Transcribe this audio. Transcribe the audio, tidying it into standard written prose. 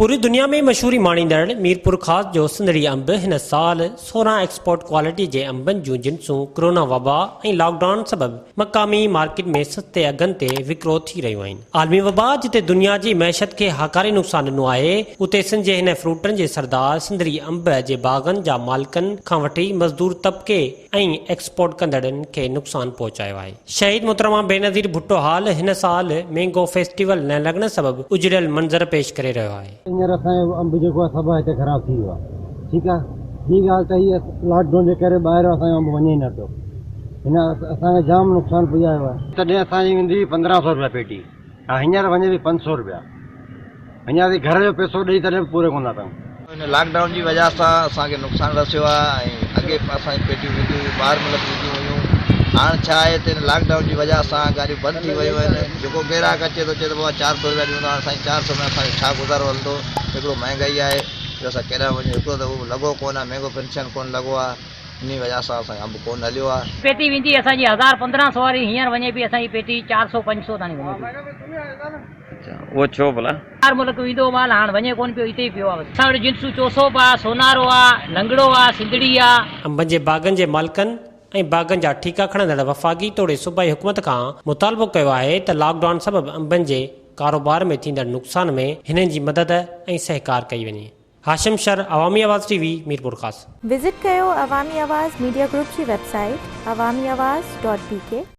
پوري دنيا ۾ مشهوري ماڻيندڙ ميرپورخاص جو سنڌڙي انب هن سال 16 ايڪسپورٽ ڪوالٽي جي انبن جون جنسون ڪرونا وبا ۽ لاڪ ڊائون سبب مقامي مارڪيٽ ۾ سستي اگهن تي وڪرو ٿي رهيون آهن. عالمي وبا جتي دنيا جي معيشت کي هاڪاري نقصان ڏنو آهي اتي سنڌ جي هن فروٽن جي سردار سنڌڙي انب جي باغن جا مالڪن کان وٺي مزدور طبقي ۽ ايڪسپورٽ ڪندڙن کي نقصان پهچايو آهي. شهيد محترمه بينظير ڀٽو هال هن سال مينگو فيسٽيول نه لڳڻ سبب اجڙيل منظر پيش ڪري رهيو آهي. هينئر اسان جو انب جيڪو آهي سڀ هتي خراب ٿي ويو آهي ٺيڪ آهي ٻي ڳالهه ته هي لاڪ ڊائون جي ڪري ٻاهر اسان جو انب وڃي ئي نه پيو هن اسان کي جام نقصان پڄايو آهي. تڏهن اسان جي ويندي هئي 15 سو رپيا پيٽي ۽ هينئر وڃي پئي 500 رپيا. اڃا تائين گهر جو پئسو ڏئي تڏهن به پوري ڪونه ٿا ڪيون. هن لاڪ ڊائون جي وجه سان اسان کي نقصان رسيو آهي ۽ اڳي اسان جون پيٽيون وينديون هيون ٻاهر ملڪ وينديون هيون هاڻ ڇا آهي ته هن لاڪ ڊائون جي وجه سان گاڏيون بند ٿي ويون آهن جيڪو گراهڪ اچي ٿو چئي ٿو بابا 400 رپيا ڏيون ٿا هاڻ سائين 400 ۾ اسان جو ڇا گذارو هلندو هڪڙو مهنگائي آهي جو اسان ڪيڏانهن وڃون هڪڙو ته اهو لڳو ڪونه آهي مينگو پينشن ڪونه لڳو آهي انهي وجه سان اسان جو انب ڪونه هليو آهي. پيٽي ويندي اسان جي هزار 15 سو واري هينئر وڃي پئي اسان جي پيٽي چار سو پنج سو تاڻي وڃي پئي. اڇا اهو ڇو ڀلا؟ هر ملڪ ويندو مال هاڻ وڃي ڪونه پيو اتي ئي پيو آ بس. اسان وٽ جنسون چوسو به آ، سونارو آ، لنگڙو آ، سنڌڙي آ. انبن جي باغن جي مالڪن ۽ باغن جا ٺيڪا کڻندڙ وفاقي توڙي صوبائي حڪومت کان مطالبو ڪيو آهي ته لاڪ ڊائون سبب انبن جي ڪاروبار ۾ ٿيندڙ نقصان ۾ هنن جي مدد ۽ سهڪار ڪئي وڃي. هاشم شر، عوامي آواز ٽي وي، ميرپورخاص. وزٽ ڪيو عوامي آواز ميڊيا گروپ جي web site Awami Awaz dot B K.